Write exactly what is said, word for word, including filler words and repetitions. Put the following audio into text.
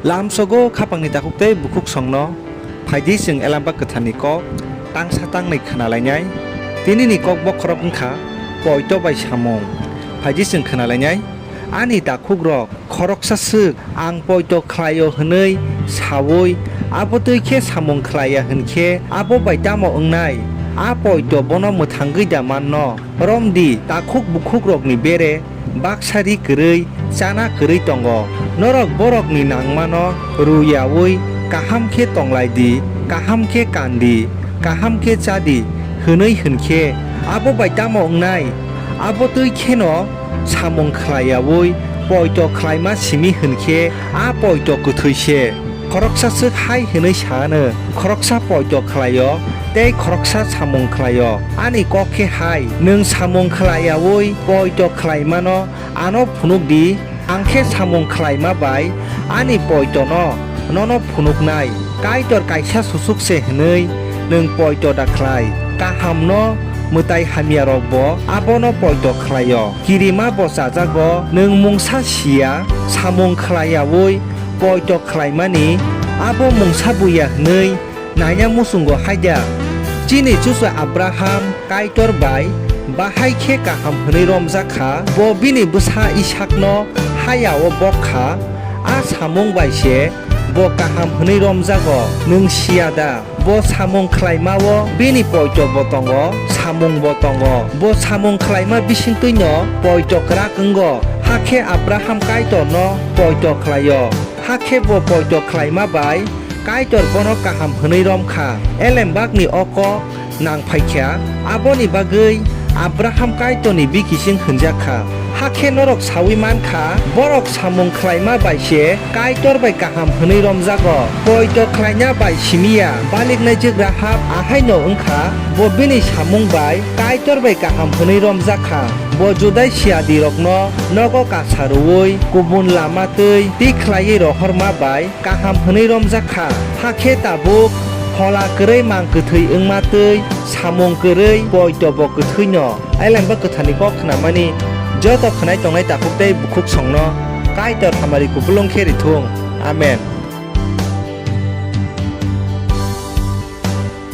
Lamsogo khapangni takhuk tei bukhuk songno phaidi chwng Elamba Kwtharni kok tangsa tangnwi khna lainai. Tinini kok bokhorok wngkha poito bai samung. Phaidi chwng khna lainai. Ani takhukrok, khoroksa swk, "Ang poito khlai-o," hwnwi saui abo twi khe samung khlai ya hwn khe abo bai tamo wngnai? A poito bono mwthangwi da manno? Rom di, takhuk bukhukrokni bere baksa ri kwrwi, chana kwrwi tongo. Norok borokni nangmano rw yaui kaham khe tong lai di, kaham khe kan di, kaham khe cha di hwnwi hwn khe abo bai tamo wngnai? Abo twi kheno samung khlai yaui poito khlaima simi hwn khe a poito kwthwi se. Khoroksa swk hai hwnwi sa anw, "Khoroksa poito khlai-o tei khoroksa samung khlai-o." Ani kok khe hai, nwng samung khlai yaui poito khlaimano ano phunuk di, ang khe samung khlaima bai ani poitono nono phunuknai. Kaitor kaisa susuk se hwnwi nwng poito da khlai, kahamno mwtai hamyarokbo abono poito khlai-o. Kirima bo chajago, nwng mungsa si ya, samung khlai yaui poito khlaimani abo mungsa buya hwnwi naina muchungo hai da? Chini chuchu Abraham Kaitor bai bahai khe kaham hwnwi romjak kha, bo bini bwsa Isakno haya-o bok kha. A samung bai se bo kaham hwnwi romjago, nwng si ya da? Bo samung khlaima-o bini poito bo tongo, samung bo tongo. Bo samung khlaima bising twi'-no poito kwrak wngo, hakhe Abraham Kaitorno poito khlai-o. Hakhe bo poito khlaima bai Kaitor bono kaham hwnwi rom kha. Elembakni o kok nang phai kha, aboni bagwi Abraham Kaitorni bikising hwnjak kha. Hakhe norok saui man kha, borok samung khlaima bai se Kaitor bai kaham hwnwi romjago. Poito khlaina bai simi ya baliknaijwk Rahab ahaino wng kha, bo bini samung bai Kaitor bai kaham hwnwi romjak kha. Bo Judai siyadirokno nogo kasa rwui kubun lama twi tik khlaiwi rohorma bai kaham hwnwi romjak kha, hakhe tabuk phola kwrwi mang kwthwi wngma twi samung kwrwi poito bo kwthwino. Elembak Kwtharni kok khnamani joto khwnai tongnai takhuk tei bukhuk songno Kaitor hamari kupulung khe rithung. Amen.